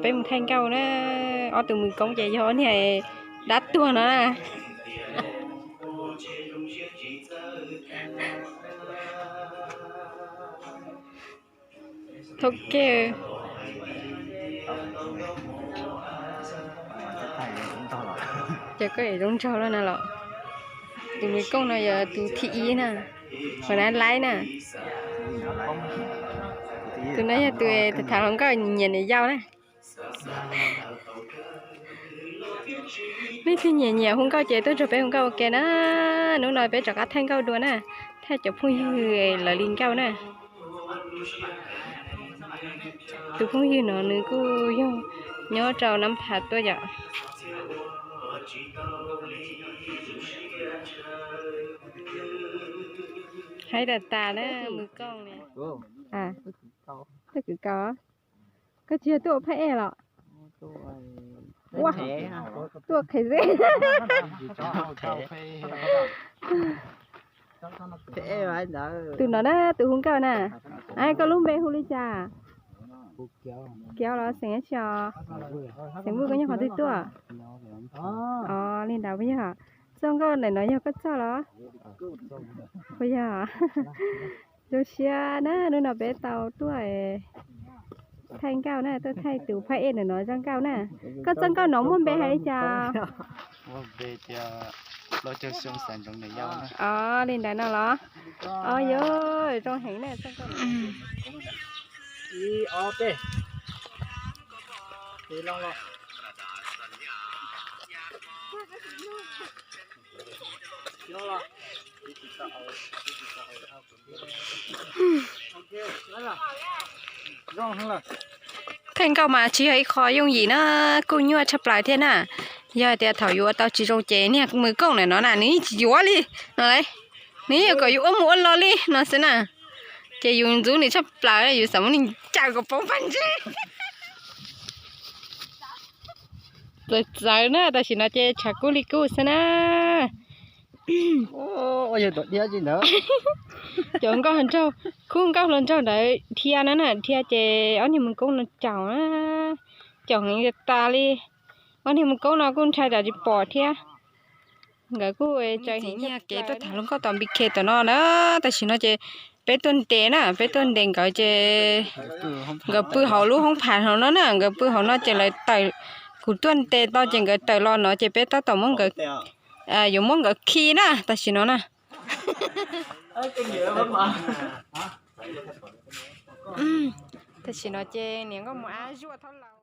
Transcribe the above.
Peb mus thaij nkauj na, ob tug mws koob ces yog ob niag dab tuag no na. Thauj ke. Ces koj es zoo nraug lawm na los. Tus mws koob no yog tus thib ib na, hauv na laib na. Tus no yog tus tham hluas nkauj nyiam niam yau na. Leej twg nyiam nyiam hu nkauj ces tuaj nrog peb hu nkauj ua ke na. Hnub no peb rov qab thaij nkauj dua na, thaij cov phooj ywg lawv li nkauj na. Tus phooj ywg no nws kuj yog nyob rau Nab Phas tuaj yom. Haib tas tas na, mws koob ne. Twb kwv kaus. Koj tsis yog tuaj ua phab ej los? Ua, tuaj qhia ze. Tus no na, tus hu nkauj na. Koj lub npe hu li cas? Kiav los xeem dab tsi os? Xeem Vwj, koj nyob qhov twg tuaj? Os, li ntawd puas yog? Txoj nkauj ntawm no yog koj txoj los? Puas yog? Zoo siab na, hnub no peb tau tuaj thaij nkauj na, tuaj thaij tus phab ej ntawm no zaj nkauj na. Koj txoj nkauj no muaj npe hais li cas? Os, li ntawd no los? Os, yuav zoo heev na txoj nkauj. Thaij nkauj mas tsis yog ib qho yooj yim na, kuj nyuaj tshaj plaws thiab na. Yog tias thaum yuav tau tsis zoo ces niag mws koob ntawm no na nws yeej tsis yuav li no. Nws yeej kom yus ua mus ua los li no xwb na. Ces yus ntxub nws tshaj plaws, yus xav muab nws cawm kom poob paj ntsig. Txawv txawv na, tam sim no ces tshav kub li kub xwb na. Cov nkauj hluas nraug, khub nkauj hluas nraug ntawd dhia no na, dhia ces ob niag mws koob no caum na, caum heev tas li. Ob niag mws koob no kuj ntshai tsam tsis pom thiab. Nkawd kuj tsaws heev nyiaj kev tuaj tham hluas nkauj tom npi khe tom no na. Tam sim no ces peb tuaj ntes na, peb tuaj ntes nkawd ces nkawd pw hauv lub hoob phas hauv no na, nkawd pw hauv no ces lawv tawm, kuv tuaj ntes tau ces nkawd tawm los no ces peb tab tom muab nkawd, yuav muab nkawd khi na tam sim no na. Tam sim no ces niam nkauj mus ab zuaj thaub laus.